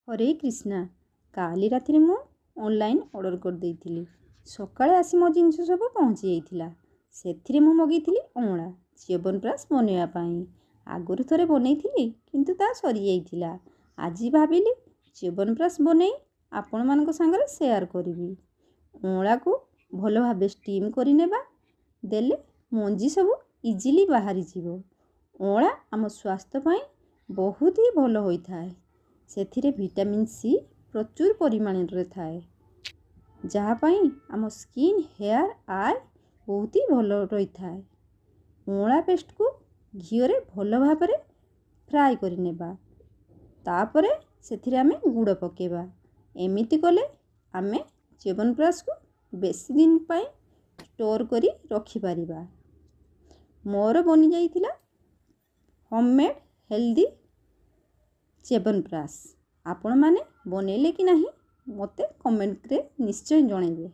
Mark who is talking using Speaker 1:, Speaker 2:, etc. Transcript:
Speaker 1: ହରେ କ୍ରିଷ୍ଣା। କାଲି ରାତିରେ ମୁଁ ଅନଲାଇନ୍ ଅର୍ଡ଼ର୍ କରିଦେଇଥିଲି। ସକାଳେ ଆସି ମୋ ଜିନିଷ ସବୁ ପହଞ୍ଚି ଯାଇଥିଲା। ସେଥିରେ ମୁଁ ମଗେଇଥିଲି ଅଁଳା ଚ୍ୟବନପ୍ରାଶ ବନେଇବା ପାଇଁ। ଆଗରୁ ଥରେ ବନେଇଥିଲି, କିନ୍ତୁ ତାହା ସରିଯାଇଥିଲା। ଆଜି ଭାବିଲି ଚ୍ୟବନପ୍ରାଶ ବନେଇ ଆପଣମାନଙ୍କ ସାଙ୍ଗରେ ସେୟାର କରିବି। ଅଁଳାକୁ ଭଲ ଭାବେ ଷ୍ଟିମ୍ କରିନେବା, ଦେଲେ ମଞ୍ଜି ସବୁ ଇଜିଲି ବାହାରିଯିବ। ଅଁଳା ଆମ ସ୍ୱାସ୍ଥ୍ୟ ପାଇଁ ବହୁତ ହି ଭଲ ହୋଇଥାଏ। ସେଥିରେ ଭିଟାମିନ୍ ସି ପ୍ରଚୁର ପରିମାଣରେ ଥାଏ, ଯାହା ପାଇଁ ଆମ ସ୍କିନ୍, ହେୟାର୍, I ବହୁତ ହି ଭଲ ରହିଥାଏ। ଅଁଳା ପେଷ୍ଟକୁ ଘିଅରେ ଭଲ ଭାବରେ ଫ୍ରାଏ କରିନେବା, ତାପରେ ସେଥିରେ ଆମେ ଗୁଡ଼ ପକାଇବା। ଏମିତି କଲେ ଆମେ ଚ୍ୟବନପ୍ରାଶକୁ ବେଶୀ ଦିନ ପାଇଁ ଷ୍ଟୋର୍ କରି ରଖିପାରିବା। ମୋର ବନିଯାଇଥିଲା ହୋମମେଡ଼୍ ହେଲ୍ଦି ଚ୍ୟବନପ୍ରାଶ। ଆପଣମାନେ ବନେଇଲେ କି ନାହିଁ, ମୋତେ କମେଣ୍ଟରେ ନିଶ୍ଚୟ ଜଣାଇବେ।